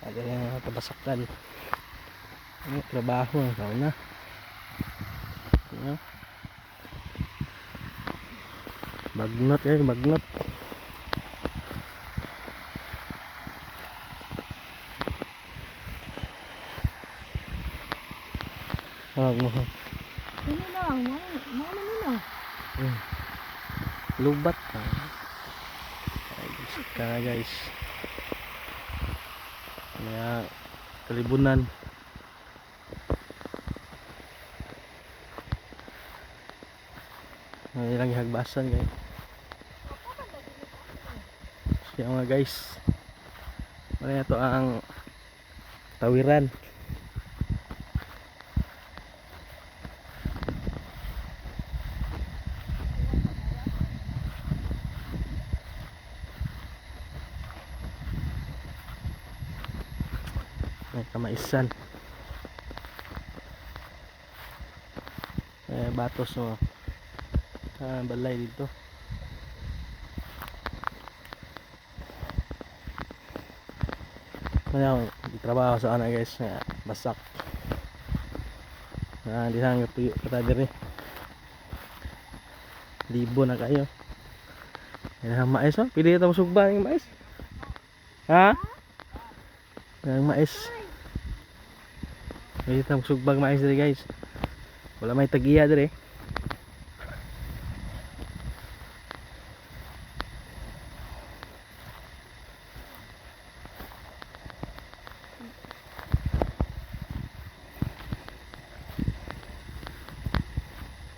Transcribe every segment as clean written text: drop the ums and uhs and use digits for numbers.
Ada yung tabasakan. Ano, trabaho ang kauna. Ano? Bagnot eh, bagnot. Ah, mo. Ano lang, mao man nila. Lubat na. Ay, guys, ka guys. Kaya kalibunan. May ilang hagbasan guys. Siya mga guys. Wala na to ang tawiran. May kamaisan. Eh, batos no. Ah, balay dito. Kaya trabaho sa ana guys, nga basak. Ah, di hanggang tuyo pa ta diri. Libo na kayo. Yan ang mais oh. Pili ta sugba ng mais. Ha? Yan ang mais. Pili ta sugbang mais diri guys. Wala may tagiya diri.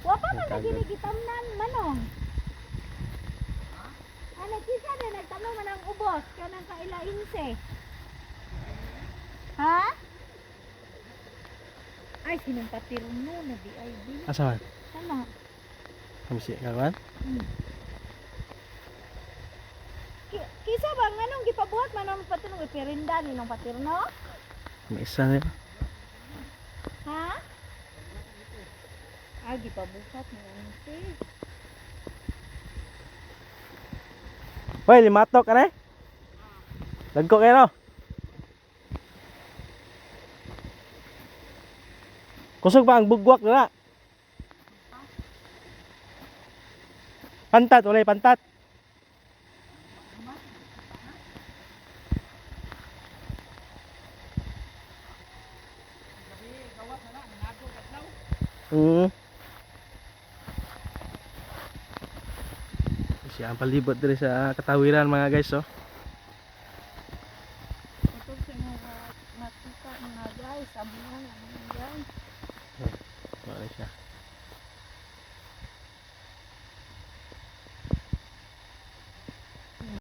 Wa pa man Ang lagi kagad. ni gitamnan manong. Ano kisa na nagtamnan man ang ubos kanang kailainse. Ha? Ay sinong patirno na di ay di. Asa man? Tama. Kami siya kawan. Kisa ba nganong gipabuhat man ang patirno ipirinda ni nang patirno? Mais na. Ha? Ah, gipabuhat mo unti. Hoy, limatok ka na. Lagko kayo no. Kusog ba ang bugwak na? Pantat, walay pantat. Siya ang palibot diri sa katawiran mga guys oh. Ito sa mga makita mga guys, amo na.